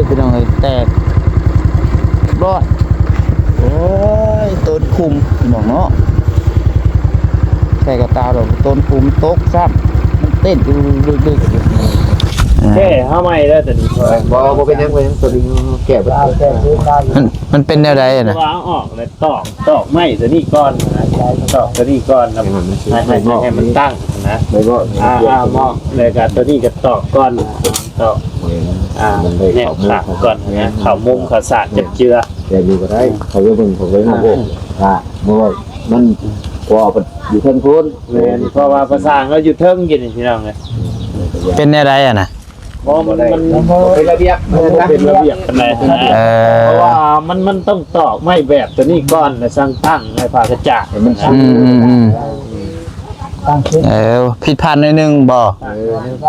ພີ່ນ້ອງເອີຍ ແຕກຮຽບຮ້ອຍ. ໂອ້ຍ ຕົ້ນຄຸມພີ່ນ້ອງເນາະ ໃສ່ກະຕາດອກ ຕົ້ນຄຸມຕົກຊ້ຳ ມັນເຕັ້ນດຶກໆຢູ່. ແກ້ເຮົາໃໝ່ເດີໂຕນີ້ ບໍ່ ບໍ່ເປັນຫຍັງ ບໍ່ເປັນຫຍັງ ໂຕນີ້ແກ້ເບິດ. ມັນ ມັນເປັນແນວໃດນະ? ວ່າເອົາອອກແລ້ວຕອກ ຕອກໄມ້ໂຕນີ້ກ່ອນນະ ຕອກໂຕນີ້ກ່ອນນະ ໃຫ້ ໃຫ້ ໃຫ້ມັນຕັ້ງນະ ໄດ້ບໍ່? ອ່າ ອ່າ ເໝາະ ແລ້ວກະໂຕນີ້ກະຕອກກ່ອນ ຕອກ ອ່າ ແນບຂາມກ່ອນນະ ເຂົ້າມຸມເຂົ້າສາດຈັບເຈືອ ແຕ່ຢູ່ກໍໄດ້ ເຂົາໄປເບິ່ງ ເຂົາໄປເບິ່ງ ອ່າ ເພາະວ່າມັນ ເພາະວ່າຢູ່ເທິງພຸ້ນ. ແມ່ນ ເພາະວ່າພາສາເຮົາຢູ່ເທິງຢູ່ນີ້ພີ່ນ້ອງເອີຍ. ເປັນແນວໃດຫັ້ນນະ? ບໍ່ ມັນ ມັນ ມັນບໍ່ເປັນລະບຽບ ມັນບໍ່ເປັນລະບຽບປານໃດຫັ້ນນະ. ເອີ ເພາະວ່າມັນ ມັນຕ້ອງຕອກໄມ້ແບບໂຕນີ້ກ່ອນ ແລ້ວຈັ່ງຕັ້ງໃຫ້ພາກະຈາດໃຫ້ມັນ ອືມ ອືມ ອືມ ຕັ້ງຂຶ້ນ. ເອີ ຜິດພາດໜ້ອຍໜຶ່ງບໍ່? ເອີ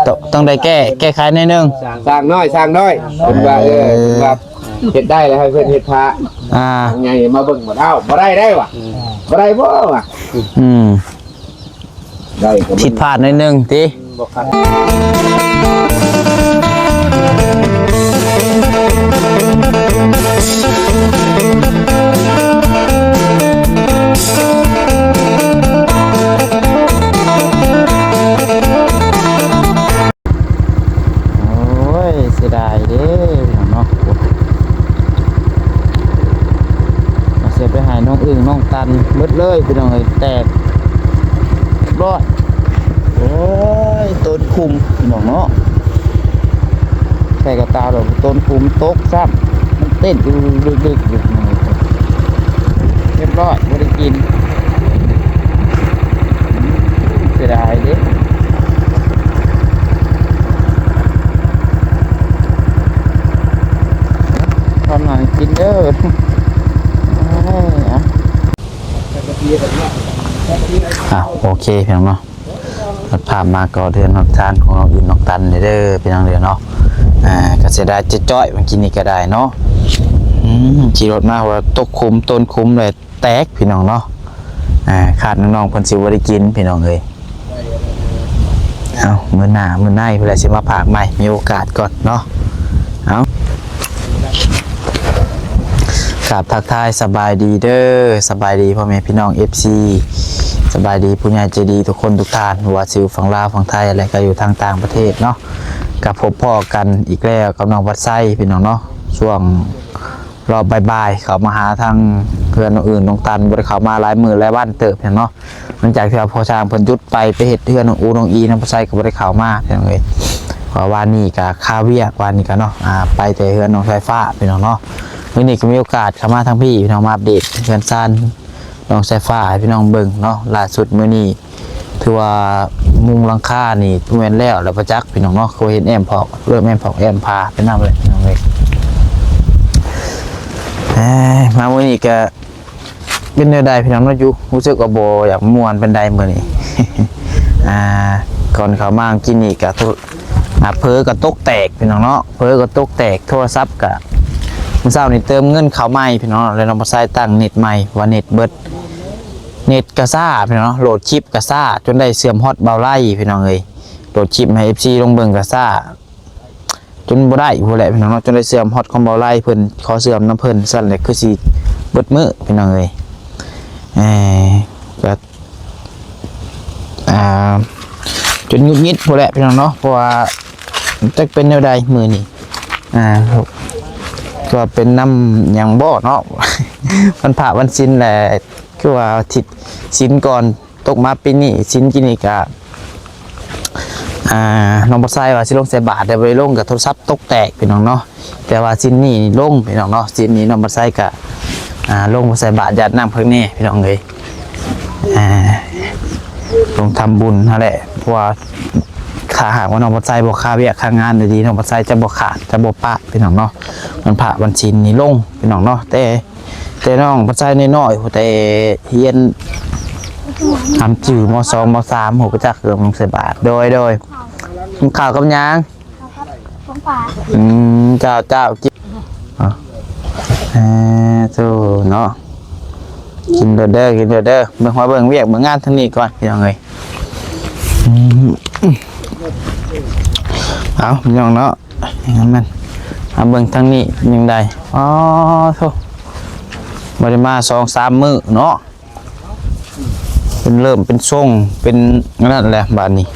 ຕ້ອງ ຕ້ອງໄດ້ແກ້ ແກ້ໄຂໜ້ອຍໜຶ່ງ. ສ້າງ ສ້າງໜ້ອຍ ສ້າງໜ້ອຍ ເອີ ເພິ່ນວ່າ ເອີ ເພິ່ນວ່າເຮັດໄດ້ແລ້ວໃຫ້ເພິ່ນເຮັດພະ ອ່າ ໃຫຍ່ມາເບິ່ງໝົດ. ອ້າວ ບໍ່ໄດ້ໄດ໋ຫວາ ອືມ ບໍ່ໄດ້ບໍ່ຫວາ ອືມ ໄດ້ກໍ ຜິດພາດໜ້ອຍໜຶ່ງຕິ ບໍ່ຄັນ. ໂອ້ຍ ເສຍດາຍເດ້ເນາະ ມາເສຍໄປໃຫ້ນ້ອງອຶ່ງນ້ອງຕັນເບິດເລີຍພີ່ນ້ອງເອີຍ ແຕກຮຽບຮ້ອຍ. ໂອ້ຍ ຕົ້ນຄຸມພີ່ນ້ອງເນາະ ໃສ່ກະຕາດອກ ຕົ້ນຄຸມຕົກຊ້ຳ ມັນເຕັ້ນດຶກໆຢູ່. ຮຽບຮ້ອຍ ບໍ່ໄດ້ກິນ ເສຍດາຍເດ້. ຄວາມໜັງກິນເດີ. ເອົາ ໂອເຄພີ່ນ້ອງເນາະ ຕັດພາບມາກໍເຮືອນຮອດຊານຂອງນ້ອງອຶ່ງນ້ອງຕັນເດີພີ່ນ້ອງເດີເນາະ. ອ່າ ກໍເສຍດາຍຈ້ອຍໆ ເມື່ອກີ້ນີ້ກໍໄດ້ເນາະ. ອືມ ຂີ່ລົດມາວ່າຕົກຂຸມ ຕົ້ນຂຸມເລີຍ ແຕກພີ່ນ້ອງເນາະ. ອ່າ ຄາດນ້ອງໆ ເພິ່ນຊິບໍ່ໄດ້ກິນພີ່ນ້ອງເອີຍ. ເອົາ ມື້ໜ້າມື້ໃນພຸ້ນແຫຼະ ຊິມາຝາກໃໝ່ ມີໂອກາດກ່ອນເນາະ. ເອົາ ກາບທັກທາຍສະບາຍດີເດີ ສະບາຍດີພໍ່ແມ່ພີ່ນ້ອງ ເອັຟຊີ ສະບາຍດີຜູ້ໃຫຍ່ໃຈດີທຸກຄົນທຸກທ່ານ ບໍ່ວ່າຊິຢູ່ຝັ່ງລາວ ຝັ່ງໄທ ແລະ ກໍຢູ່ທາງຕ່າງປະເທດເນາະ. ກໍພົບພໍ້ກັນອີກແລ້ວກັບນ້ອງວັດໄຊພີ່ນ້ອງເນາະ ຊ່ວງ ຮອບບ່າຍໆ ເຂົ້າມາຫາທາງເຮືອນນ້ອງອຶ່ງນ້ອງຕັນ ບໍ່ໄດ້ເຂົ້າມາຫຼາຍມື້ຫຼາຍວັນເຕີບແມ່ນເນາະ. ຫຼັງຈາກທີ່ວ່າພໍ່ຊ່າງເພິ່ນຢຸດໄປ ໄປເຮັດເຮືອນນ້ອງອູນ້ອງອີນຳພໍ່ໄຊ ກໍບໍ່ໄດ້ເຂົ້າມາພີ່ນ້ອງເອີຍ. ເພາະວ່າວານນີ້ກໍຄາວຽກ ວານນີ້ກໍເນາະ ອ່າ ໄປແຕ່ເຮືອນນ້ອງສາຍຟ້າພີ່ນ້ອງເນາະ. ມື້ນີ້ກໍມີໂອກາດເຂົ້າມາທາງພີ້ພີ່ນ້ອງ ມາອັບເດດເຮືອນຊານ ນ້ອງສາຍຟ້າໃຫ້ພີ່ນ້ອງເບິ່ງເນາະ. ລ່າສຸດມື້ນີ້ຖືວ່າມຸງຫຼັງຄານີ້ແມ່ນແລ້ວແລ້ວປະຈັກພີ່ນ້ອງເນາະ. ຄືເຫັນແອ້ມພອກ ເລີ່ມແອ້ມພອກແອ້ມພາໄປນຳເລີຍພີ່ນ້ອງເອີຍ. ເອີຍ ມາມື້ນີ້ກະເປັນແນວໃດພີ່ນ້ອງເນາະ? ຢູ່ ຮູ້ສຶກວ່າບໍ່ຢາກມ່ວນປານໃດມື້ນີ້. ອ່າ ກ່ອນເຂົ້າມາກິນນີ້ກະ ອ່າ ເຜີກະຕົກແຕກພີ່ນ້ອງເນາະ ເຜີກະຕົກແຕກ ໂທລະສັບກະ ມື້ເຊົ້ານີ້ເຕີມເງິນເຂົ້າໃໝ່ພີ່ນ້ອງເນາະ ແລ້ວນ້ອງບໍ່ໃຊ້ຕັ້ງເນັດໃໝ່ ວ່າເນັດເບິດ ເນັດກະຊ້າພີ່ນ້ອງເນາະ ໂຫຼດຄລິບກະຊ້າ ຈົນໄດ້ເຊື່ອມຮອດເບົາໄລ້ພີ່ນ້ອງເອີຍ. ໂຫຼດຄລິບໃຫ້ເອັຟຊີລົງເບິ່ງກະຊ້າ ຈົນບໍ່ໄດ້ພຸ້ນແຫຼະພີ່ນ້ອງເນາະ ຈົນໄດ້ເຊື່ອມຮອດຂອງເບົາໄລ້ເພິ່ນ ຂໍເຊື່ອມນຳເພິ່ນ ຊັ້ນແຫຼະຄືຊິເບິດມື້ພີ່ນ້ອງເອີຍ. ເອີ ກະ ອ່າ ຈົນຫງຸດຫງິດພຸ້ນແຫຼະພີ່ນ້ອງເນາະ ເພາະວ່າຈັກເປັນແນວໃດມື້ນີ້ ອ່າ ວ່າເປັນນຳຫຍັງບໍ່ເນາະ ວັນພະວັນສິນແຫຼະ ຄືວ່າທິດສິນກ່ອນ ຕົກມາປີນີ້ສິນກີ້ນີ້ກະ ອ່າ ນ້ອງບໍ່ໃຊ້ວ່າຊິລົງໃສ່ບາດ ແຕ່ບໍ່ໄດ້ລົງ ກະໂທລະສັບຕົກແຕກພີ່ນ້ອງເນາະ. ແຕ່ວ່າສິນນີ້ລົງພີ່ນ້ອງເນາະ ສິນນີ້ນ້ອງບໍ່ໃຊ້ກະ ອ່າ ລົງໃສ່ບາດຢາດນ້ຳຂ້າງແນ່ພີ່ນ້ອງເອີຍ. ອ່າ ລົງທຳບຸນຫັ້ນແຫຼະ ເພາະວ່າຖ້າຫາກວ່ານ້ອງບໍ່ໃຊ້ບໍ່ຄາວຽກຄາງານດີໆ ນ້ອງບໍ່ໃຊ້ຈະບໍ່ຂາດ ຈະບໍ່ປະພີ່ນ້ອງເນາະ. ວັນພະວັນສິນນີ້ລົງພີ່ນ້ອງເນາະ ແຕ່ ແຕ່ນ້ອງເພິ່ນໃຊ້ນ້ອຍໆ ແຕ່ຮຽນ ທຳຈື່ ມໍສອງ ມໍສາມ ຮູ້ຈັກເຄື່ອງໃສ່ບາດ. ໂດຍ ໂດຍ ກິນເຂົ້າກັບຫຍັງ? ຂອງປາ ອືມ ເຈົ້າ ເຈົ້າ ກິນ ເອີ ໂທ້ເນາະ ກິນໂລດເດີ ກິນໂລດເດີ. ເບິ່ງ ມາເບິ່ງວຽກເບິ່ງງານທາງນີ້ກ່ອນ ພີ່ນ້ອງເອີຍ. ອືມ ເອົາ ພີ່ນ້ອງເນາະ ງານມັນ ເອົາເບິ່ງທາງນີ້ຍັງໄດ້. ອໍ ໂທ້ ບໍ່ໄດ້ມາສອງສາມມື້ເນາະ. ເປັນເລີ່ມເປັນຊົງເປັນອັນນັ້ນແຫຼະບາດນີ້.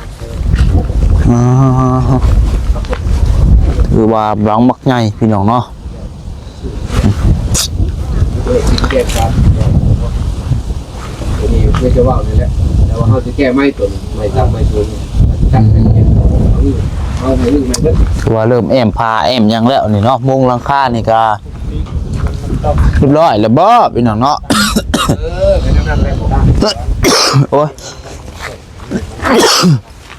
ອໍ ຄືວ່າຫຼັງບັກໃຫຍ່ພີ່ນ້ອງເນາະ. ເອີ ຊິແຍກກັນ ຕົວນີ້ຄືຈະເວົ້ານີ້ແຫຼະ ແຕ່ວ່າເຮົາຊິແກ້ໄມ້ຕົວນີ້ ໄມ້ສັກໄມ້ສູງ ຕັດແຕ່ງ ເອົາໃຫ້ລຶ້ງໃໝ່ເບິດ. ຄືວ່າເລີ່ມແອ້ມຜ້າແອ້ມຫຍັງແລ້ວນີ້ເນາະ. ມຸງຫຼັງຄານີ້ກໍຮຽບຮ້ອຍແລ້ວບໍພີ່ນ້ອງເນາະ? ເອີ ກໍແນວນັ້ນແຫຼະ. ໂອ້ຍ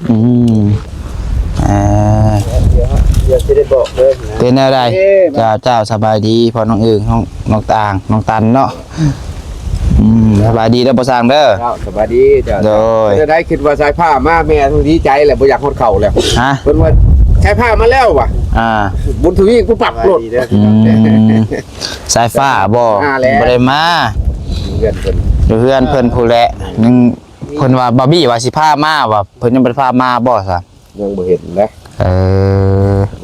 ອືມ ອ່າ ດຽວ ດຽວຊິໄດ້ບອກເດີນະ. ເປັນແນວໃດ? ເອີ ເຈົ້າ ເຈົ້າ ສະບາຍດີພໍ່ນ້ອງອຶ່ງ ນ້ອງ ນ້ອງຕາງ ນ້ອງຕັນເນາະ. ອືມ ສະບາຍດີເດີພໍ່ຊ່າງເດີ. ເຈົ້າ ສະບາຍດີເຈົ້າ. ໂດຍ ເປັນຈັ່ງໃດ ຄິດວ່າສາຍຟ້າມາ ແມ່ຕ້ອງດີໃຈແຫຼະ ບໍ່ຢາກຮອດເຂົ້າແລ້ວ. ຮະ? ເພິ່ນວ່າສາຍຟ້າມາແລ້ວວ່າ. ອ່າ ບຸນທະວີປຸບປັບໂລດ. ອືມ ສາຍຟ້າບໍ່? ມາແລ້ວ ບໍ່ໄດ້ມາ ເຮືອນເພິ່ນ ຢູ່ເຮືອນເພິ່ນພຸ້ນແຫຼະ. ຍັງ ເພິ່ນວ່າບາບີວ່າຊິພາມາ ວ່າເພິ່ນຍັງບໍ່ໄດ້ພາມາບໍ່ຊະ? ຍັງບໍ່ເຫັນເດ້. ເອີ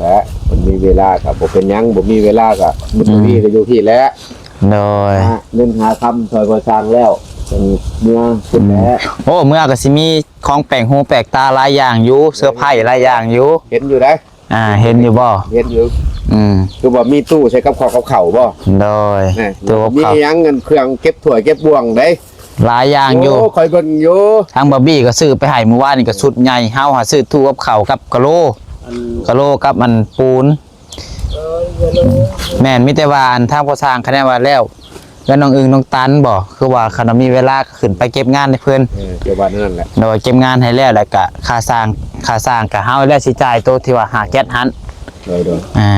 ແລະ ມັນມີເວລາກໍບໍ່ເປັນຫຍັງ ບໍ່ມີເວລາກໍບຸນທະວີ ອືມ ກໍຢູ່ພີ້ແຫຼະ. ໂດຍ ຫາເງິນຫາຄຳຊ່ອຍພໍ່ຊ່າງແລ້ວ ຈັ່ງເມືອພຸ້ນແຫຼະ. ອືມ ໂອ້ ເມືອກໍຊິມີຂອງແປກຫູແປກຕາຫຼາຍຢ່າງຢູ່ ເຊີໄພຫຼາຍຢ່າງຢູ່. ເຫັນຢູ່ໃດ. ອ່າ ເຫັນຢູ່ບໍ່? ເຫັນຢູ່. ອືມ ຄືວ່າມີຕູ້ໃສ່ກັບເຂົ້າກັບເຂົ້າບໍ່? ໂດຍ ແນ່ ຕູ້ກັບເຂົ້າ ມີຫຍັງ ອັນເຄື່ອງເກັບຖ້ວຍເກັບບ່ວງເດ້ ຫຼາຍຢ່າງຢູ່. ໂອ້ ຂ້ອຍເບິ່ງຢູ່ ທາງບາບີກໍຊື້ໄປໃຫ້ມື້ວານນີ້ ກໍຊຸດໃຫຍ່. ເຮົາຫາຊື້ຕູ້ກັບເຂົ້າກັບກະໂລ ອັນ ກະໂລກັບອັນປູນ. ແມ່ນ ມີແຕ່ວ່າອັນທາງພໍ່ຊ່າງຄະແນນວ່າແລ້ວ ເຮືອນນ້ອງອຶ່ງນ້ອງຕັນບໍ່? ຄືວ່າຄັນວ່າມີເວລາກໍຂຶ້ນໄປເກັບງານໃຫ້ເພິ່ນ. ເອີ ເຈົ້າວ່າແນວນັ້ນແຫຼະ. ໂດຍ ເກັບງານໃຫ້ແລ້ວ ແລ້ວກະຄ່າສ້າງ ຄ່າສ້າງກະເຮົາແລ້ວຊິຈ່າຍໂຕທີ່ວ່າຫາແກັດຫັ້ນ. ໂດຍ ໂດຍ ອ່າ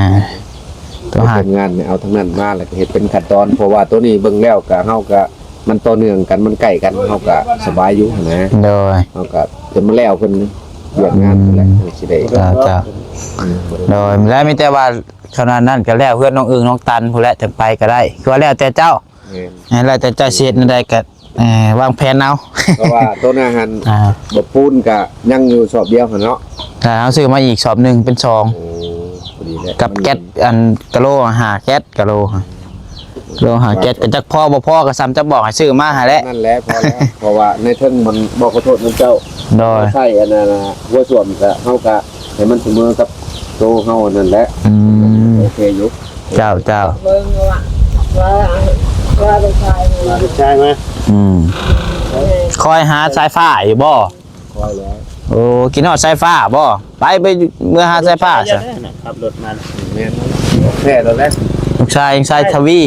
ໂຕຫາ ເກັບງານເອົາທາງນັ້ນມາ ແລ້ວກະເຮັດເປັນຂັ້ນຕອນ ເພາະວ່າໂຕນີ້ເບິ່ງແລ້ວກະ ເຮົາກະ ມັນຕໍ່ເນື່ອງກັນ ມັນໃກ້ກັນ ເຮົາກະສະບາຍຢູ່ຫັ້ນນະ. ໂດຍ ເຮົາກະຈົນມາແລ້ວເພິ່ນວຽກງານພຸ້ນແຫຼະ ອືມ ຈັ່ງຊິໄດ້. ເຈົ້າ ເຈົ້າ ອືມ ໂດຍ ແລ້ວມີແຕ່ວ່າ ເທົ່ານັ້ນນັ້ນກໍແລ້ວ ເຮືອນນ້ອງອຶ່ງນ້ອງຕັນພຸ້ນແຫຼະ ຈັ່ງໄປກໍໄດ້ ຄືວ່າແລ້ວແຕ່ເຈົ້າ. ແມ່ນ ແລ້ວແຕ່ເຈົ້າຊິເຮັດແນວໃດກໍ ເອີ ວາງແຜນເອົາ. ເພາະວ່າໂຕນັ້ນຫັ້ນ ອ່າ ບໍ່ປູນກໍຍັງຢູ່ສອບດຽວຫັ້ນເນາະ ກໍເຮົາຊື້ມາອີກສອບໜຶ່ງເປັນສອງ. ໂອ້ ພໍດີແຫຼະ ກັບແກັດ ອັນກະໂລຫ້າແກັດ ກະໂລ ໂລຫາແກັດກໍຈັກພໍບໍ່ພໍກໍສ່ຳຈະບອກໃຫ້ຊື້ມາຫັ້ນແຫຼະ. ນັ້ນແຫຼະ ພໍແລ້ວ ເພາະວ່າໃນເທິງມັນບໍ່ຂໍໂທດນຳເຈົ້າ. ໂດຍ ໃຊ້ອັນນັ້ນນະ ຫົວສ່ວນກະ ເຮົາກະໃຫ້ມັນສະເໝີກັບໂຕເຮົາອັນນັ້ນແຫຼະ. ອືມ ໂອເຄຢູ່. ເຈົ້າ ເຈົ້າ ເບິ່ງວ່າ ວ່າ ວ່າລູກຊາຍ ວ່າລູກຊາຍມາ. ອືມ ເອີ ຄອຍຫາສາຍຟ້າຢູ່ບໍ່? ຄອຍແລ້ວ. ໂອ້ ກິນຮອດສາຍຟ້າບໍ່? ໄປ ໄປເມືອຫາສາຍຟ້າຊະ. ຂັບລົດມາ. ແມ່ນ ແທ້ແລ້ວແຫຼະ ລູກຊາຍ ຊາຍທະວີ.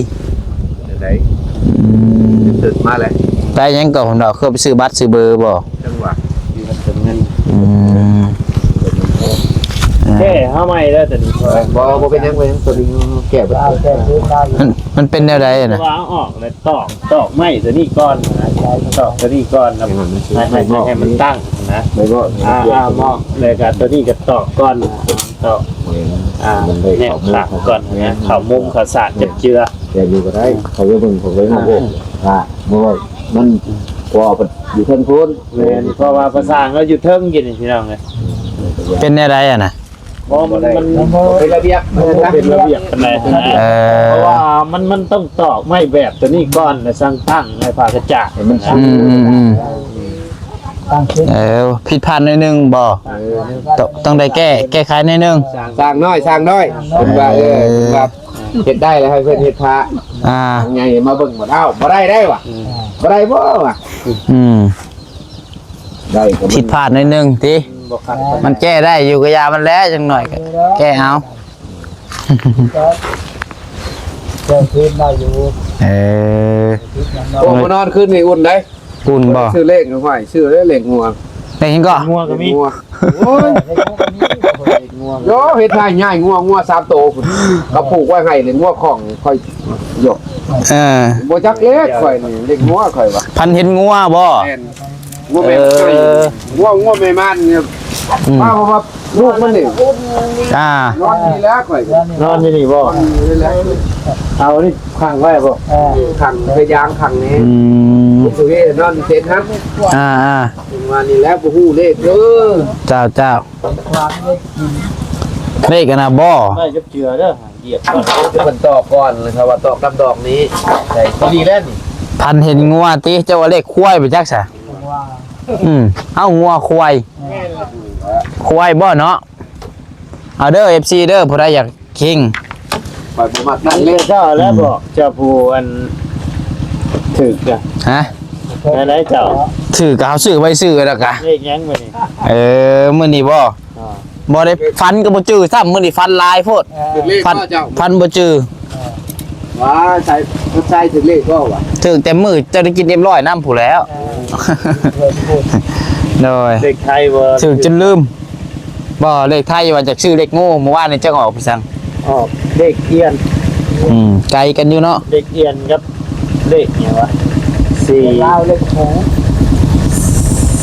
ໄດ້ ອືມ ຕື່ນມາແລ້ວ. ໄປຫຍັງກໍ ເພິ່ນວ່າຄືໄປຊື້ບັດຊື້ເບີບໍ່? ຈັງຫວະ ມີບັດເຕີມເງິນ. ອືມ ແກ້ເຮົາໃໝ່ເດີຕົວນີ້. ບໍ່ ບໍ່ເປັນຫຍັງ ບໍ່ເປັນຫຍັງ ຕົວນີ້ແກ້ໄປ. ມັນ ມັນເປັນແນວໃດນະ? ວ່າເອົາອອກແລ້ວ ຕອກ ຕອກໄມ້ຕົວນີ້ກ່ອນນະ ຕອກຕົວນີ້ກ່ອນ ໃຫ້ ໃຫ້ ໃຫ້ມັນຕັ້ງນະ. ບໍ່ ອ່າ ອ່າ ເໝາະ ແລ້ວກໍຕົວນີ້ກໍຕອກກ່ອນ ຕອກ ອ່າ ແນວຂາງກ່ອນນະ ເຂົ້າມຸມເຂົ້າສາດຈັບເຈືອ. ແຕ່ຢູ່ກໍໄດ້ ເຂົາໄປເບິ່ງ ເຂົາໄປເບິ່ງ. ອ່າ ບໍ່ ມັນ ເພາະວ່າຢູ່ເທິງພຸ້ນ. ແມ່ນ ເພາະວ່າພາສາເຮົາຢູ່ເທິງຢູ່ນີ້ ພີ່ນ້ອງເອີຍ. ເປັນແນວໃດຫັ້ນນະ? ບໍ່ ມັນ ມັນ ມັນບໍ່ເປັນລະບຽບ ມັນບໍ່ເປັນລະບຽບປານໃດນະ. ເອີ ເພາະວ່າມັນ ມັນຕ້ອງຕອກໄມ້ແບບຕົວນີ້ກ່ອນ ແລ້ວຈັ່ງຕັ້ງໃຫ້ຜ້າກະຈາດໃຫ້ມັນສູງ. ອືມ ອືມ ອືມ ເອີ ຜິດພາດໜ້ອຍໜຶ່ງບໍ່? ເອີ ຕ້ອງ ຕ້ອງໄດ້ແກ້ ແກ້ໄຂໜ້ອຍໜຶ່ງ. ສ້າງ ສ້າງນ້ອຍ ສ້າງນ້ອຍ ເພິ່ນວ່າ. ເອີ ເອີ ເພິ່ນວ່າເຮັດໄດ້ແລ້ວ ໃຫ້ເພິ່ນເຮັດພະ. ອ່າ ໃຫຍ່ມາເບິ່ງໝົດ. ອ້າວ ບໍ່ໄດ້ໄດ້ຫວາ? ອືມ ບໍ່ໄດ້ບໍ່ຫວາ? ອືມ ໄດ້ກໍ ຜິດພາດໜ້ອຍໜຶ່ງຕິ. ມັນແກ້ໄດ້ຢູ່ ກໍຢ່າມັນແຫຼະ ຈັ່ງໜ້ອຍກໍແກ້ເອົາ. ແກ້ຄືນໄດ້ຢູ່. ເອີ ໂອ້ ມານອນຄືນນີ້ອຸ່ນເດ້. ອຸ່ນບໍ່? ຊື້ເລກ ຫ້ວຍ ຊື້ເລກງົວ. ເລກຫຍັງກໍ? ງົວກໍມີ. ງົວ. ໂອ້ຍ ເລກງົວກໍມີ. ໂອ້ຍ ເລກງົວ. ໂຢ ເຮັດໃຫ້ຍ້າຍງົວ ງົວສາມໂຕພຸ້ນ ກໍຜູກໄວ້ໃຫ້ເລກງົວຂອງຂ້ອຍ. ໂຢ ເອີ ບໍ່ຈັກເລກຂ້ອຍນີ້ ເລກງົວຂ້ອຍວ່າ. ພັນເຫັນງົວບໍ່? ແມ່ນ. ງົວແມ່ ເອີ ງົວ ງົວແມ່ມ່ານນີ້. ອືມ ວ່າ ວ່າລູກມັນນີ້. ອ່າ ນອນນີ້ແຫຼະຂ້ອຍ ນອນຢູ່ນີ້ບໍ່? ນອນຢູ່ນີ້ແຫຼະ. ເອົານີ້ຂັງໄວ້ບໍ່? ເອີ ຂັງໃສ່ຢາງຂັງນີ້. ອືມ ຢູ່ນີ້ນອນເຕັນຫັ້ນ. ອ່າ ອ່າ ເປັນວ່ານີ້ແຫຼະ ບໍ່ຮູ້ເລກເດີ. ເຈົ້າ ເຈົ້າ ເລກອັນນະບໍ່? ໄດ້ຈັບເຈື່ອເດີ. ຮຽບກ່ອນ ເພິ່ນຕອກກ່ອນ ແລ້ວເຂົາວ່າຕອກກັບດອກນີ້ ໃສ່ພໍດີແລ້ວນີ້. ພັນເຫັນງົວຕິ ເຈົ້າວ່າເລກຄວາຍໄປຈັກຊະ. ອືມ ເອົາ ງົວຄວາຍ ຄວາຍບໍ່ເນາະ. ເອົາເດີ ເອັຟຊີ ເດີ ຜູ້ໃດຢາກເຄັງ ຂ້ອຍບໍ່ມັກນັ້ນເລີຍ. ເຈົ້າແລ້ວບອກ ເຈົ້າຜູ້ອັນຖືກນະ ຮະ ແນວໃດເຈົ້າ? ຖືກກໍເຮົາຊື້ໄວ້ຊື້ແລ້ວກະ ເລກຫຍັງມື້ນີ້? ເອີ ມື້ນີ້ບໍ່? ອໍ ບໍ່ໄດ້ ຝັນກໍບໍ່ຈື່ຊ້ຳ ມື້ນີ້ຝັນຫຼາຍໂພດ. ເອີ ຖືກເລກ ຝັນ ບໍ່ເຈົ້າ? ຝັນບໍ່ຈື່. ເອີ ວ່າໃສ່ ໃສ່ຖືກເລກບໍ່ວະ? ຖືກແຕ່ມື້ເຈົ້າໄດ້ກິນເອັມຮ້ອຍນຳພຸ້ນແລ້ວ. ເອີ ໂດຍ ເລກໄທບໍ່? ຖືກຈົນລືມ. ບໍ່ ເລກໄທວ່າຈະຊື້ເລກງູ ມື້ວານນີ້ຈັກອອກໄປສັງ? ອອກເລກອຽນ. ອືມ ໄກກັນຢູ່ເນາະ ເລກອຽນກັບເລກຫຍັງວະ? ສີ່ ລາວເລກຫູ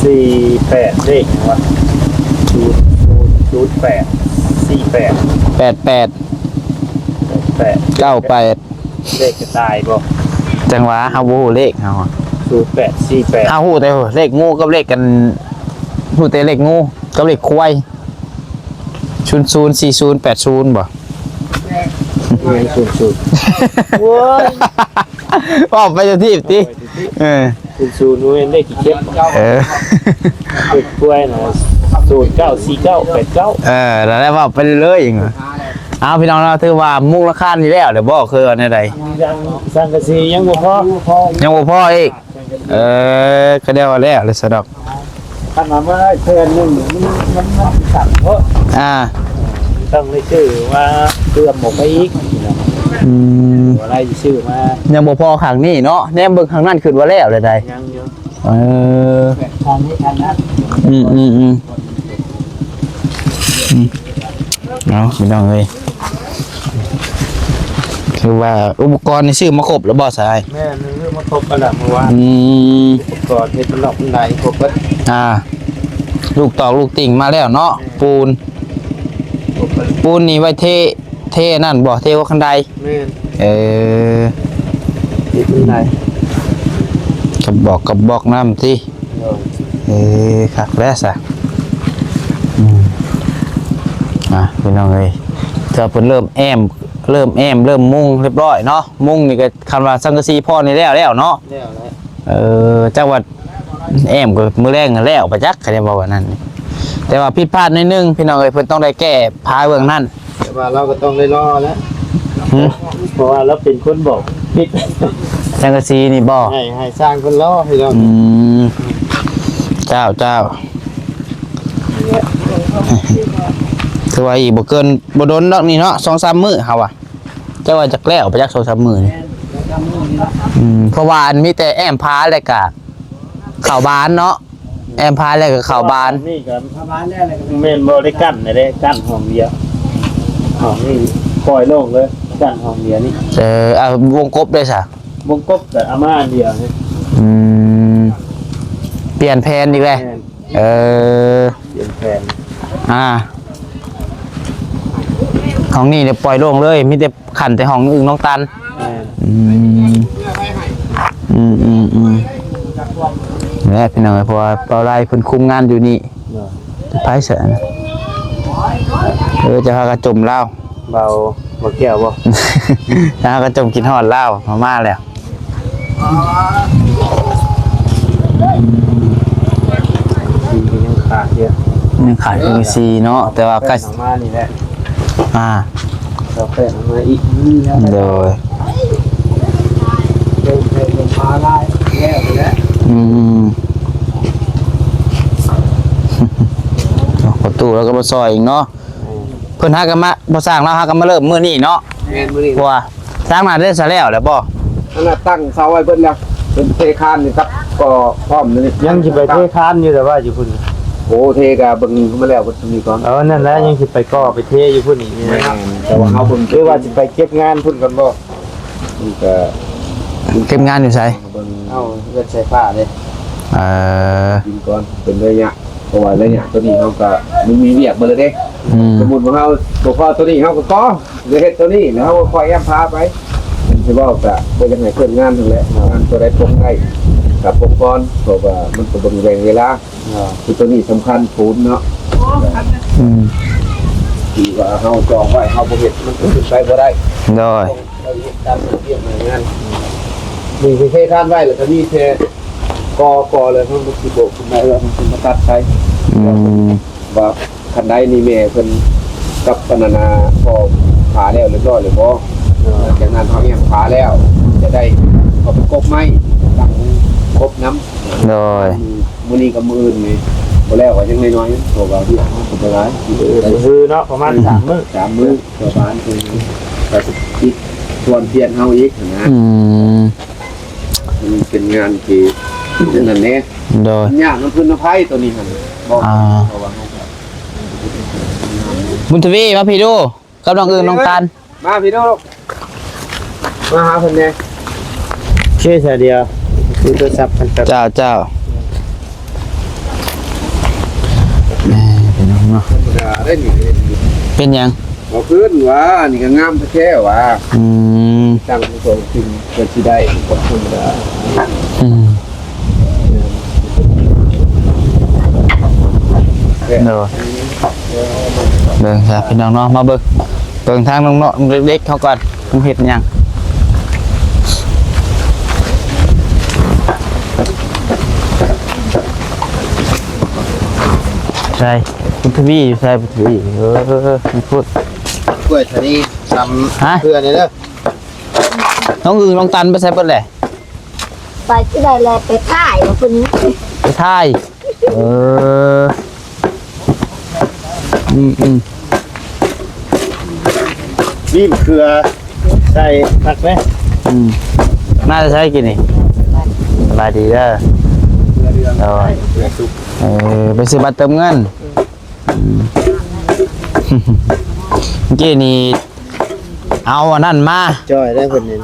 ສີ່ແປດ ເລກຫຍັງວະ? ສູນ ສູນ ສູນແປດ ສີ່ແປດ ແປດແປດ ແປດແປດ ເກົ້າແປດ. ເລກກະຕ່າຍບໍ່? ຈັ່ງຫວະ ເຮົາບໍ່ຮູ້ເລກເຮົາ ສູນແປດ ສີ່ແປດ. ເຮົາຮູ້ແຕ່ເລກງູກັບເລກກັນ ຮູ້ແຕ່ເລກງູກັບເລກຄວາຍ. ສູນສູນ ສີ່ສູນ ແປດສູນບໍ່? ແມ່ນ ສູນສູນ. ໂອ້ຍ ອອກໄປຈະທີບຕິ. ເອີ ສູນສູນ ບໍ່ແມ່ນເລກຂີ້ເຂັບ. ເອີ ເລກຄວາຍນະ ສູນເກົ້າ ສີ່ເກົ້າ ແປດເກົ້າ. ເອີ ນັ້ນແຫຼະ ເວົ້າໄປເລື້ອຍໆ. ເອົາ ພີ່ນ້ອງເນາະ ຖືວ່າມຸງຫຼັງຄານີ້ແລ້ວແລ້ວບໍ່? ຄືວ່າແນວໃດ? ສັງ ສັງກະສີຍັງບໍ່ພໍ ຍັງບໍ່ພໍອີກ. ເອີ ກະແນວວ່າແລ້ວແຫຼະຊະດອກ. ຄັນວ່າມາແຜ່ນໜຶ່ງນີ້ ມັນ ມັນ ມັນຊິສັ້ນໂພດ. ອ່າ ຕ້ອງໄດ້ຊື້ມາເພີ່ມອອກໄປອີກ. ອືມ ບໍ່ໄດ້ຊື້ມາ ຍັງບໍ່ພໍຂ້າງນີ້ເນາະ. ແນມເບິ່ງຂ້າງນັ້ນ ຄິດວ່າແລ້ວແລ້ວໃດ໋. ຍັງຢູ່. ເອີ ຂ້າງນີ້ ຂ້າງນັ້ນ. ອືມໆໆ ອືມ ເອົາ ພີ່ນ້ອງເອີຍ ຄືວ່າອຸປະກອນນີ້ຊື້ມາຄົບແລ້ວບໍ່ຊາຍ? ແມ່ນ ຊື້ມາຄົບແລ້ວເມື່ອວານ. ອືມ ອຸປະກອນເຮັດມັນນອກມັນໃນຄົບເບິດ. ອ່າ ລູກຕອກລູກຕິ່ງມາແລ້ວເນາະ. ແມ່ນ ປູນ ຄົບເບິດ. ປູນນີ້ໄວ້ເທ ເທນັ້ນບໍ່? ເທຫົວຄັນໄດ. ແມ່ນ. ເອີ ເທຄັນໄດ ກະບອກ ກະບອກນ້ຳຕິ. ໂດຍ. ເອີ ຄັກແລ້ວຊະ. ອືມ ອ່ະ ພີ່ນ້ອງເອີຍ ເທື່ອເພິ່ນເລີ່ມແອ້ມ ເລີ່ມແອ້ມ ເລີ່ມມຸງຮຽບຮ້ອຍເນາະ. ມຸງນີ້ກໍ ຄັນວ່າສັງກະສີພໍນີ້ແລ້ວແລ້ວເນາະ. ແລ້ວແລ້ວ. ເອີ ຈັກວ່າແອ້ມກໍມື້ແລງແລ້ວປະຈັກ ຄັນໄດ້ເວົ້າອັນນັ້ນ. ແຕ່ວ່າຜິດພາດໜ້ອຍໜຶ່ງ ພີ່ນ້ອງເອີຍ ເພິ່ນຕ້ອງໄດ້ແກ້ພາເບື້ອງນັ້ນ. ແຕ່ວ່າລາວກໍຕ້ອງໄດ້ລໍແຫຼະ. ຫື? ເພາະວ່າລາວເປັນຄົນບອກຜິດ. ສັງກະສີນີ້ບໍ່? ໃຫ້ ໃຫ້ຊ່າງເພິ່ນລໍໃຫ້ລອງ. ອືມ ເຈົ້າ ເຈົ້າ. ຖືວ່າອີກບໍ່ເກີນ ບໍ່ດົນດອກນີ້ເນາະ ສອງສາມມື້ເຮົາວ່າ. ເຈົ້າວ່າຈັກແລ້ວໄປຈັກສອງສາມມື້ນີ້. ອືມ ເພາະວ່າອັນມີແຕ່ແອ້ມພາ ແລ້ວກະເຂົ້າບານເນາະ. ແອ້ມພາແລ້ວກໍເຂົ້າບານ. ນີ້ກໍເຂົ້າບານແລ້ວ ແລ້ວກໍແມ່ນບໍ່ໄດ້ກັ້ນເດ້ ກັ້ນຫ້ອງດຽວ. ຫ້ອງນີ້ປ່ອຍໂລ່ງເລີຍ ກັ້ນຫ້ອງດຽວນີ້. ເອີ ເອົາວົງກົບໄດ້ຊະ? ວົງກົບກໍເອົາມາອັນດຽວນີ້. ອືມ ປ່ຽນແຜນອີກແລ້ວ. ແມ່ນ. ເອີ ປ່ຽນແຜນ. ອ່າ ຫ້ອງນີ້ເດ ປ່ອຍໂລ່ງເລີຍ ມີແຕ່ ຂັ້ນແຕ່ຫ້ອງອຶ່ງນ້ອງຕັນ. ແມ່ນ. ອືມ ອືມໆໆ ແຫຼະພີ່ນ້ອງເອີຍ ເພາະວ່າເບົາໄລເພິ່ນຄຸມງານຢູ່ນີ້. ໂດຍ. ໃຜຊະ? ເອີ ຈະພາກັນຈົ່ມລາວ. ເບົາ ບໍ່ແກ້ວບໍ່? ຈະພາກັນຈົ່ມຄິດຮອດລາວ ມາ ມາແລ້ວ. ສີກໍຍັງຂາດຢູ່ ຍັງຂາດຄືສີເນາະ ແຕ່ວ່າກໍ ແປ້ນອອກມານີ້ແຫຼະ. ອ່າ ເອົາແປ້ນອອກມາອີກ. ໂດຍ. ເປັນ ເປັນ ເປັນພາລາແລ້ວແຫຼະ. ອືມ ເອົາ ພໍ່ຕູ້ລາວກໍມາຊ່ອຍອີກເນາະ. ເພິ່ນຫາກັນມາ ພໍ່ຊ່າງລາວຫາກັນມາເລີ່ມມື້ນີ້ເນາະ. ແມ່ນ ມື້ນີ້ ເພາະວ່າຊ່າງໜ້າໄດ້ສະແລ້ວແລ້ວບໍ່? ອັນນັ້ນຕັ້ງເສົາໄວ້ເບິດແລ້ວ ເພິ່ນເທຄານນີ້ກັບກໍພ້ອມນີ້ ຍັງຊິໄປເທຄານຢູ່ ແຕ່ວ່າຢູ່ພຸ້ນ. ໂອ້ ເທກະເບິ່ງມາແລ້ວເບິດນີ້ກ່ອນ. ເອີ ນັ້ນແຫຼະ ຍັງຊິໄປກໍໄປເທຢູ່ພຸ້ນອີກ. ແມ່ນ ແຕ່ວ່າເຮົາເບິ່ງ ຫຼືວ່າຊິໄປເກັບງານພຸ້ນກ່ອນບໍ່? ມັນກະ ເກັບງານຢູ່ໃສ? ເບິ່ງ ເອົາເຮືອນໃສ່ຜ້າເດ້. ເອີ ກິນກ່ອນເປັນໄລຍະ ເພາະວ່າໄລຍະໂຕນີ້ເຮົາກະ ມັນມີວຽກເບິດແລ້ວເດ້. ອືມ ສົມມຸດວ່າເຮົາບໍ່ພໍໂຕນີ້ ເຮົາກໍກໍ່ ເຮັດໂຕນີ້ ແລ້ວເຮົາກໍຄ່ອຍແອ້ມພາໄປ. ມັນຊິເວົ້າກະບໍ່ຢາກໃຫ້ເຄື່ອງງານຫັ້ນແຫຼະ ງານໂຕໃດປົງໄດ້ກະປົງກ່ອນ ເພາະວ່າມັນກໍເບິ່ງແບ່ງເວລາ. ເນາະ ຄືໂຕນີ້ສຳຄັນປູນເນາະ. ອືມ ທີ່ວ່າເຮົາຈອງໄວ້ ເຮົາບໍ່ເຮັດ ມັນກໍເປັນໄປບໍ່ໄດ້. ໂດຍ ເຮົາເຮັດຕາມລະບຽບລາຍງານ ມີເຄຄານໄວ້ ແລ້ວກໍມີແຕ່ກໍ ກໍແລ້ວເຮົາກໍຊິໂບກຂຶ້ນໄປ ແລ້ວເຮົາຊິມາຕັດໄປ. ອືມ ວ່າຄັນໃດນີ້ແມ່ເພິ່ນກັບອັນນັ້ນນະ ພໍຜ່າແລ້ວຮຽບຮ້ອຍແລ້ວບໍ່? ເອີ ຫຼັງຈາກນັ້ນເຮົາແອ້ມຝາແລ້ວ ຈະໄດ້ເຂົ້າໄປກົບໄມ້ ຕັ້ງກົບນຳ. ໂດຍ ມື້ນີ້ກັບມື້ອື່ນນີ້ບໍ່ແລ້ວກໍຍັງນ້ອຍໆ ເພາະວ່າວຽກເຮົາກໍບໍ່ຫຼາຍ. ມື້ອື່ນ ມື້ຮືເນາະ ປະມານ ອືມ ສາມມື້ ສາມມື້ ປະມານນີ້ ກໍຊິຕິດຊວນພຽນເຮົາອີກຫັ້ນນະ. ອືມ ມັນເປັນງານທີ່ນັ້ນແດ່. ໂດຍ ຍາກນຳພື້ນນຳໄພຕົວນີ້ຫັ້ນ ບອກ ອ່າ ເພາະວ່າເຮົາກໍ ບຸນທະວີ ມາພີ້ດູ ກັບນ້ອງອຶ່ງນ້ອງຕັນ ມາພີ້ເດີລູກ ມາຫາເພິ່ນແດ່. ໂອເຄ ສາວດຽວ ຄຸຍໂທລະສັບກັນແປັບ. ເຈົ້າ ເຈົ້າ ແໝ່ ພີ່ນ້ອງເນາະ ທຳມະດາໄດ້ນີ້. ເປັນຫຍັງ? ບໍ່ຄືນວ່າ ອັນນີ້ກໍງາມແທ້ໆວ່າ. ອືມ ຕັ້ງຕົວຈິງກໍຊິໄດ້ ບໍ່ທຳມະດາ. ອືມ ໂດຍ ເບິ່ງຊະພີ່ນ້ອງເນາະ ມາເບິ່ງ ເບິ່ງທາງນ້ອງໆເດັກໆເຮົາກ່ອນ ມັນເຮັດຫຍັງ. ໃສ ບຸນທະວີຢູ່ໃສ ບຸນທະວີ? ເອີ ມັນພຸດ ກ້ວຍທະນີ ຊຳ ຮະ ເພື່ອນີ້ເດີ. ນ້ອງອຶ່ງນ້ອງຕັນໄປໃສເບິດແຫຼະ? ໄປທີ່ໃດແລະ ໄປຖ່າຍວ່າເພິ່ນ ໄປຖ່າຍ. ເອີ ອືມໆ ນີ້ມະເຂືອໃສ່ຜັກເດ້. ອືມ ມາແຕ່ໃສກີ້ນີ້? ສະບາຍດີເດີ. ໂດຍ ເອີ ໄປຊື້ບັດເຕີມເງິນ. ອືມ ເມື່ອກີ້ນີ້ ເອົາອັນນັ້ນມາ ຈ່ອຍໄດ້ເພິ່ນນີ້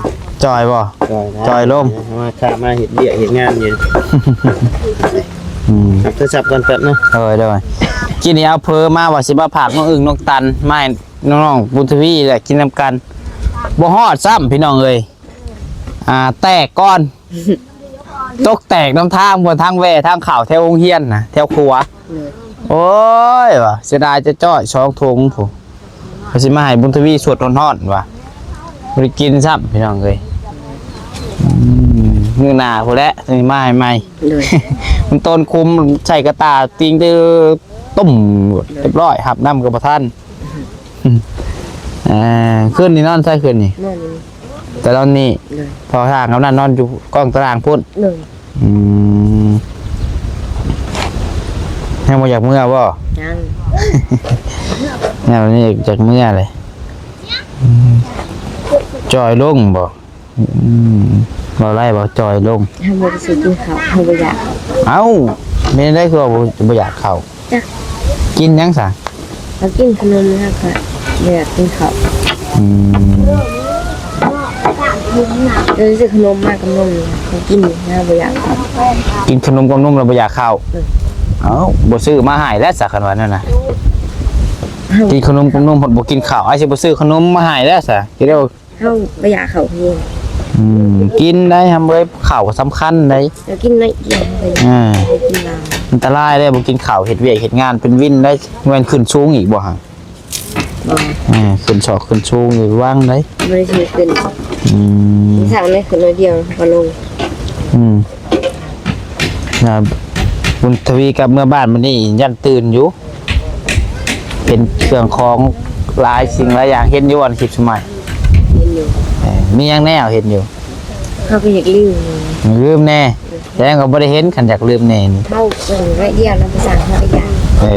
ຈ່ອຍບໍ່? ຈ່ອຍໄດ້ ຈ່ອຍລົງ ມາ ມາເຮັດວຽກເຮັດງານຢູ່. ອືມ ຮັບໂທລະສັບກ່ອນແປັບໜຶ່ງ. ໂດຍ ໂດຍ ກິນນີ້ເອົາເຜີມາວ່າຊິມາຝາກນ້ອງອຶ່ງນ້ອງຕັນ ມາໃຫ້ນ້ອງໆບຸນທະວີແຫຼະກິນນຳກັນ ບໍ່ຮອດຊ້ຳພີ່ນ້ອງເອີຍ. ອ່າ ແຕກກ່ອນ ຕົກແຕກນຳທາງ ບ່ອນທາງແວ່ທາງເຂົ້າແຖວໂຮງຮຽນນະ ແຖວຂົວ. ໂດຍ ໂອ້ຍ ວ່າເສຍດາຍຈະຈ້ອຍສອງຖົງພຸ້ນ ວ່າຊິມາໃຫ້ບຸນທະວີສົດຮ້ອນໆ ວ່າບໍ່ໄດ້ກິນຊ້ຳພີ່ນ້ອງເອີຍ. ອືມ ມື້ໜ້າພຸ້ນແຫຼະ ຊິມາໃຫ້ໃໝ່. ໂດຍ ມັນຕົ້ນຄຸມໃສ່ກະຕ່າຕິ່ງຕື່ມ ໂດຍ ຮຽບຮ້ອຍ ຮັບນ້ຳກໍບໍ່ທັນ. ເອີ ຄືນນີ້ນອນໃສ ຄືນນີ້? ນອນຢູ່ນີ້ ແຕ່ນອນນີ້. ໂດຍ ພໍ່ຊ່າງກັບນັ້ນນອນຢູ່ກ້ອງຕາລ່າງພຸ້ນ. ໂດຍ ອືມ ຍັງບໍ່ຢາກເມືອບໍ່? ຍັງ ແນວນີ້ຢາກເມືອເລີຍ. ອືມ ຈ່ອຍລົງບໍ່? ອືມ ເວົ້າໄດ້ບໍ່? ຈ່ອຍລົງ ເຮົາບໍ່ໄດ້ຊື້ກິນເຂົ້າ ເຮົາບໍ່ຢາກ. ເອົ້າ ແມ່ນໄດ໋ ຄືວ່າບໍ່ ບໍ່ຢາກເຂົ້າ? ຈັກ ກິນຫຍັງຊະ? ເຮົາກິນຂະໜົມ ເຮົາກໍບໍ່ຢາກກິນເຂົ້າ. ອືມ ເຮົາຊື້ຂະໜົມມາກັບນົມ ເຮົາກິນ ເຮົາບໍ່ຢາກເຂົ້າ. ກິນຂະໜົມກັບນົມແລ້ວບໍ່ຢາກເຂົ້າ? ເອີ ເອົ້າ ບໍ່ຊື້ມາໃຫ້ແລ້ວຊະ ຄັນວ່ານັ້ນນະ. ເຮົາ ກິນຂະໜົມກັບນົມ ບໍ່ກິນເຂົ້າ ອ້າຍຊິບໍ່ຊື້ຂະໜົມມາໃຫ້ແລ້ວຊະ. ເຮົາບໍ່ຢາກເຂົ້າເພງ. ອືມ ກິນໄດ້ ທຳເອີຍ ເຂົ້າກໍສຳຄັນໄດ໋. ເຮົາກິນໜ້ອຍດຽວ ເຮົາກໍ ອ່າ ບໍ່ກິນຫຼາຍ. ອັນຕະລາຍເດ້ ບໍ່ກິນເຂົ້າ ເຮັດວຽກເຮັດງານເປັນວິນໄດ໋. ແມ່ນຂຶ້ນສູງອີກບໍ່ຫະ? ບໍ່ ເອີ ຂຶ້ນຊອກຂຶ້ນສູງອີກ ລະວັງໄດ໋. ບໍ່ໄດ້ຖືຂຶ້ນ. ອືມ ທາງນີ້ຂຶ້ນໜ້ອຍດຽວກໍລົງ. ອືມ ນະ ບຸນທະວີກັບເມືອບ້ານມື້ນີ້ຢ້ານຕື່ນຢູ່. ເປັນເຄື່ອງຂອງຫຼາຍສິ່ງຫຼາຍຢ່າງ ເຫັນຢູ່ບໍ່ ຄລິບສະໄໝ? ເຫັນຢູ່. ເອີ ມີຫຍັງແດ່ເຫັນຢູ່? ເຮົາກໍຢາກລືມ. ລືມແດ່? ແຕ່ກໍບໍ່ໄດ້ເຫັນ ຄັນຢາກລືມແດ່ນີ້. ເວົ້າເບິ່ງໄວ້ດຽວນຳພາສາເຮົາອີກຢ່າງ. ເອີ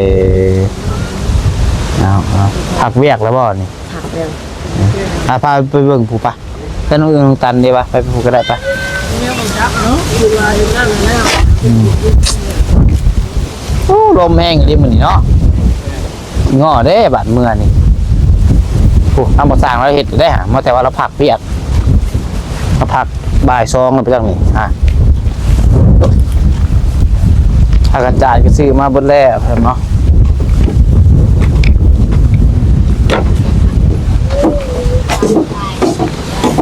ເອົາ ເອົາ ພັກວຽກແລ້ວບໍ່ນີ້? ພັກແລ້ວ. ອາ ພາໄປເບິ່ງຜູ້ປະ ເຮືອນນ້ອງອຶ່ງນ້ອງຕັນເດ້ ປະ ໄປຜູ້ກໍໄດ້ປະ. ອືມ ໂອ້ ລົມແຮງອີ່ຫຼີມື້ນີ້ເນາະ. ງໍ້ເດ້ບາດເມືອນີ້. ໂອ້ ທາງບໍ່ສ້າງລາວເຮັດຢູ່ເດ້ຫະ ມາແຕ່ວ່າລາວພັກວຽກ ມາພັກບ່າຍສອງແລ້ວໄປທາງນີ້ຫະ. ຜັກກາດຈານກໍຊື້ມາເບິດແລ້ວເນາະ.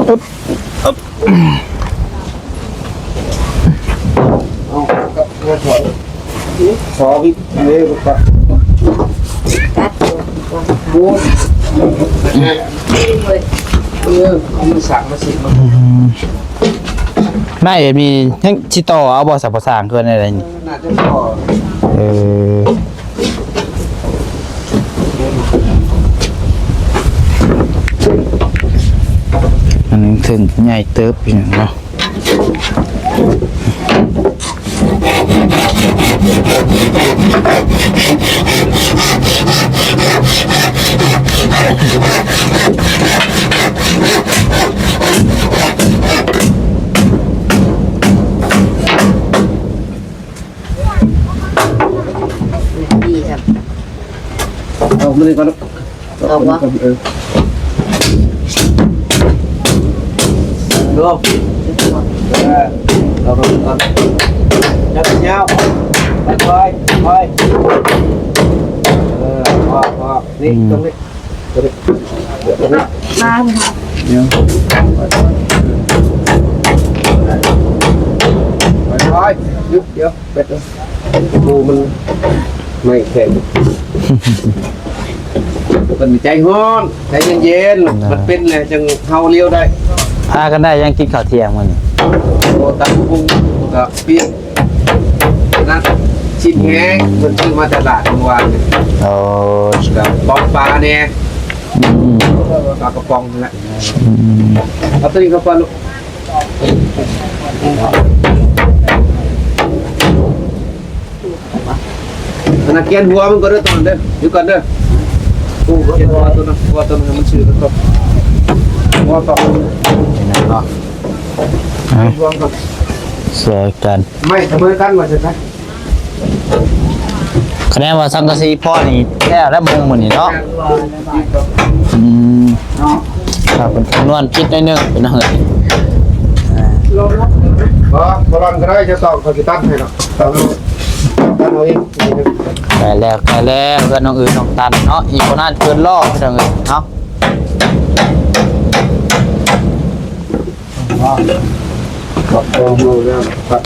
ອຶບ ອຶບ ເອົາ ສອງ ເດ້ ລູກປະ. ໂອ້ຍ ເອີ ເອົາມາສັກມາສິມາ ອືມ ໄມ້ແບບນີ້ຍັງຊິຕໍ່ເອົາບໍ່ ສະ ພໍ່ຊ່າງ ຄືແນວໃດນີ້? ໜ້າຈະພໍ ເອີ ອັນນີ້ເຖິງໃຫຍ່ເຕີບຢູ່ເນາະ. ດີຄັບ ເອົາມານີ້ກ່ອນເນາະ ເອົາບໍ່ ເອີ ເນາະ ເອີ ເອົາມາກ່ອນ ຈັບຍາວ ຄ່ອຍໆ ຄ່ອຍ ເອີ ພໍໆ ນີ້ ອືມ ຕົງນີ້ ມາ ດຽວ ຄ່ອຍໆ ຢຸດ ດຽວ ເປັດ ໂອ້ ມັນໄມ້ແຂງ ເພິ່ນໃຈຮ້ອນ ໃຈເຢັນໆ ມັນເປັນແລ້ວຈັ່ງເຮົາລຽວໄດ້ ພາກັນໄດ້ຫຍັງກິນເຂົ້າທ່ຽງມື້ນີ້? ໂອ້ ຕຳບັກຫຸ່ງ ກະປຽກ ນັ້ນ ຊີ້ນແຫ້ງ ອືມ ເພິ່ນຊື້ມາຕະຫຼາດມື້ວານນີ້ ໂອ້ ກະປອງປາແດ່ ອືມ ປາກະປ໋ອງຫັ້ນແຫຼະ ອືມ ເອົາຕົວນີ້ເຂົ້າກ່ອນລູກ ອັນນັ້ນກຽນຫົວມັນກ່ອນເດີ ຕອນເດີ ຢູ່ກ່ອນເດີ ກູກຽນຫົວຕົວນັ້ນ ຫົວຕົວນັ້ນໃຫ້ມັນຊື່ກັນກ່ອນ ຫົວຕອນ ເນາະ ຮະ ລວມກັນ ຊ່ວຍກັນ ໄມ້ສະເໝີກັນວ່າຊັ້ນຊະ ຄະແນນວ່າສັງກະສີພໍນີ້ແລ້ວແລ້ວມຸງມື້ນີ້ເນາະ ອືມ ເນາະ ຖ້າເພິ່ນຄຳນວນຜິດໜ້ອຍໜຶ່ງ ພີ່ນ້ອງເອີຍ ບໍ່ ບໍ່ລອນກໍໄດ້ ຈະຕອກ ຂ້ອຍຊິຕັດໃຫ້ດອກ ຕັດເອົາ ຕັດເອົາເອງ ໃກ້ແລ້ວ ໃກ້ແລ້ວ ເຮືອນນ້ອງອື ນ້ອງຕັນເນາະ ອີກບໍ່ນານເກີນລໍ ພີ່ນ້ອງເອີຍ ເນາະ. ປັບປຸງຢູ່ແລ້ວ ປັບ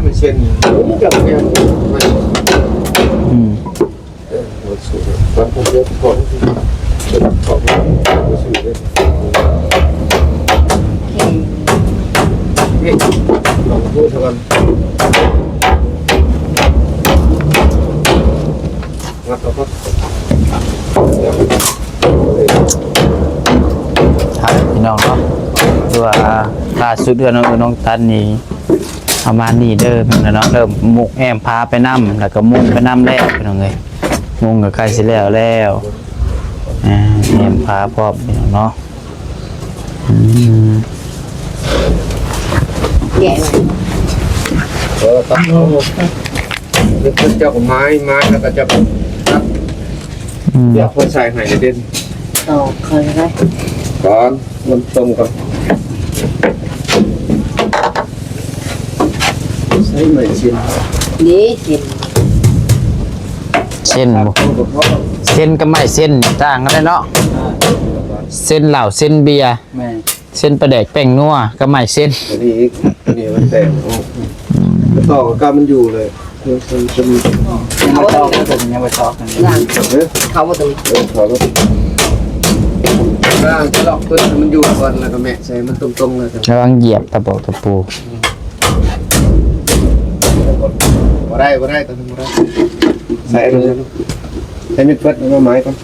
ມັນເຊັ່ນ ອືມ. ເອີ ເອົາສູດ ມັນຄົງຈະພໍ ເອົາສູດເດ້ ນີ້ ລອງດູເທື່ອກ່ອນ ງັດເອົາກ່ອນ ຄັບ ພີ່ນ້ອງເນາະ ຄືວ່າລ່າສຸດເຮືອນນ້ອງ ນ້ອງຕັນນີ້ ປະມານນີ້ເດີພີ່ນ້ອງເນາະ ເລີ່ມມຸງແອ້ມຝາໄປນຳ ແລ້ວກໍມຸງໄປນຳແລ້ວພີ່ນ້ອງເອີຍ ມຸງກໍໃກ້ຊິແລ້ວແລ້ວ ອ່າ ແອ້ມຝາພ້ອມພີ່ນ້ອງເນາະ ອືມ ແກະໄວ້ ເອີ ຕັດເອົາ ເຈົ້າກໍໄມ້ ໄມ້ ແລ້ວກໍເຈົ້າກໍຕັດ ອືມ ຢາກເພິ່ນໃສ່ໃຫ້ເດັ່ນ ຕອກເຂົາໄວ້ກ່ອນ ມັນຕົງກັນ ໃສ່ໄມ້ເສັ້ນ ນີ້ເສັ້ນ ເສັ້ນບໍ່ ເສັ້ນກັບໄມ້ເສັ້ນນີ້ຕ່າງກັນເດ້ເນາະ ອ່າ ເສັ້ນເຫຼົ້າ ເສັ້ນເບຍ ແມ່ນ ເສັ້ນປາແດກແປ້ງນົວກັບໄມ້ເສັ້ນ ອັນນີ້ອີກ ອັນນີ້ມັນແຕກອອກ ອືມ ຕໍ່ກັບມັນຢູ່ເລີຍ ຍັງບໍ່ຕອກ ຍັງບໍ່ຕອກ ຍັງ ເອີ ເຂົ້າບໍ່ຕົງ ເອີ ເຂົ້າແລ້ວ ລ້າງຈະລອກຕົວໃຫ້ມັນຢູ່ກ່ອນ ແລ້ວກໍແມະໃສ່ມັນຕົງໆ ເລີຍ ລະວັງຢຽບຕະປອກຕະປູ ບໍ່ໄດ້ ບໍ່ໄດ້ ຕົວນີ້ບໍ່ໄດ້ ໃສ່ອັນນັ້ນ ໃຫ້ມັນເປີດ ເອົາມາໄມ້ກ່ອນ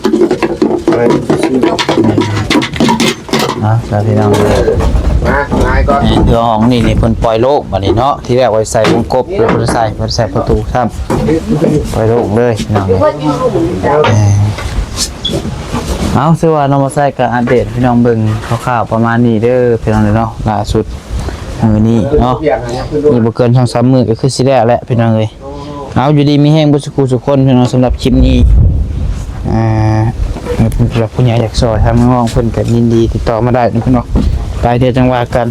ໄມ້ຊື່ ເອົາ ຊະ ພີ່ນ້ອງ ມາ ມາໃຫ້ກ່ອນ ນີ້ຄືຫ້ອງນີ້ ນີ້ເພິ່ນປ່ອຍໂລ່ງບັດນີ້ເນາະ ທີແລກໄວ້ໃສ່ວົງກົບ ເພິ່ນບໍ່ໄດ້ໃສ່ ບໍ່ໄດ້ໃສ່ປະຕູຊ້ຳ ປ່ອຍໂລ່ງເລີຍພີ່ນ້ອງ ເອີ ເອົາ ຖືວ່ານ້ອງມາໃສ່ກໍອັບເດດໃຫ້ພີ່ນ້ອງເບິ່ງຄ່າວໆ ປະມານນີ້ເດີພີ່ນ້ອງເນາະ ລ່າສຸດ ມື້ນີ້ເນາະ ອີກບໍ່ເກີນສອງສາມມື້ກໍຄືຊິແລ້ວແຫຼະພີ່ນ້ອງເອີຍ ເອົາ ຢູ່ດີມີແຮງເບິດສູ່ຜູ້ສູ່ຄົນພີ່ນ້ອງ ສຳລັບຄລິບນີ້ ອ່າ ຜູ້ຫຼັກຜູ້ໃຫຍ່ຢາກຊ່ອຍທາງນ້ອງເພິ່ນກໍຍິນດີຕິດຕໍ່ມາໄດ້ເນາະພີ່ນ້ອງ ໄປ ດຽວຈັ່ງວ່າກັນ